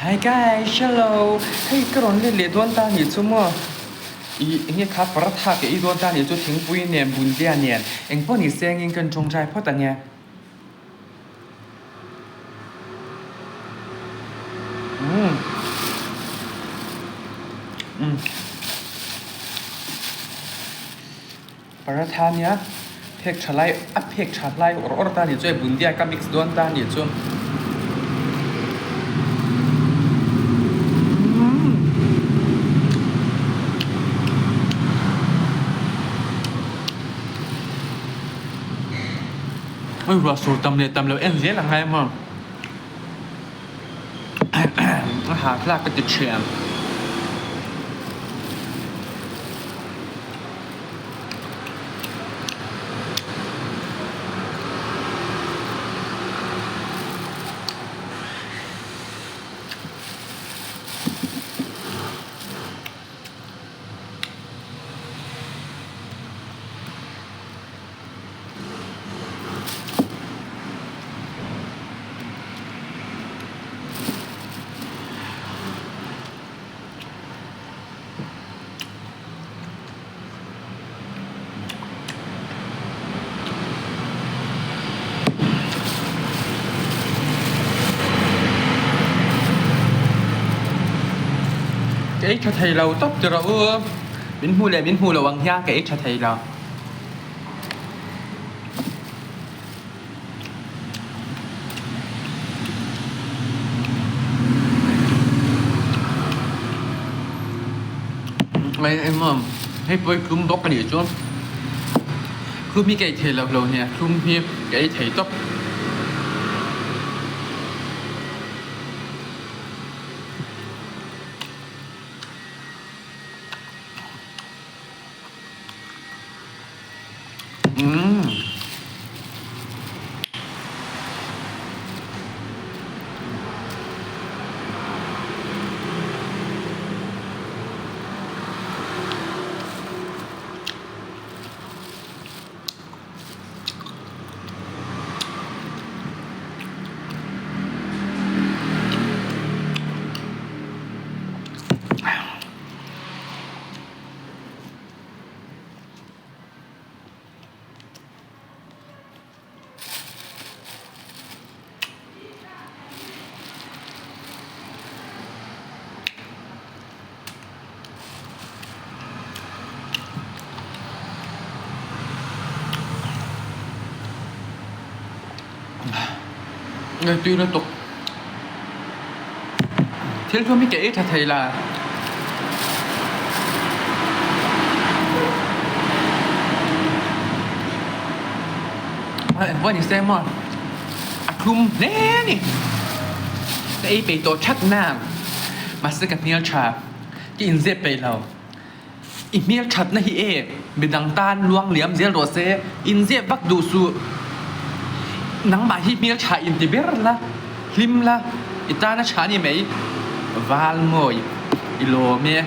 Hi guys, hello. Hei ka rawn let leh dawn ta nih chu maw? Ih enge kha paratha ka ei dawn ta nih chu thingpui nen bundia nen engpawh ni se engin kan tawngtai phawt ang e. Umm umm Paratha nia phek tha lai a phek tha lai awr awr ta nih chu hei bundia ka mix dawn ta nih chu. Oi ruah sur tam leh tam loh en zel ang ngai maw a ha thlak ka ti thiam. Ka ei tha thei lo tawp ti rawh u, min hmuh leh min hmuh loh ang hian ka ei tha thei lo. Eng hei pawh hi thlum bawk a nih chu thlum hi ka ei thei lo lo nia thlum hi ka ei thei tawp. Umm. Ngei tui lutuk. Thil thum hi ka ei tha thei la. Engpawh ni se maw a thlum hle a ni. Ka ei peih tawh that na mahse ka hmel tha ka inzep peih lo. I hmel thatna hi e midang tan luang liam zel rawh se inzep vak duh suh. Nangmah hi hmel tha inti ber la hlim la i tana tha a ni mai. Val mawi i lawm e.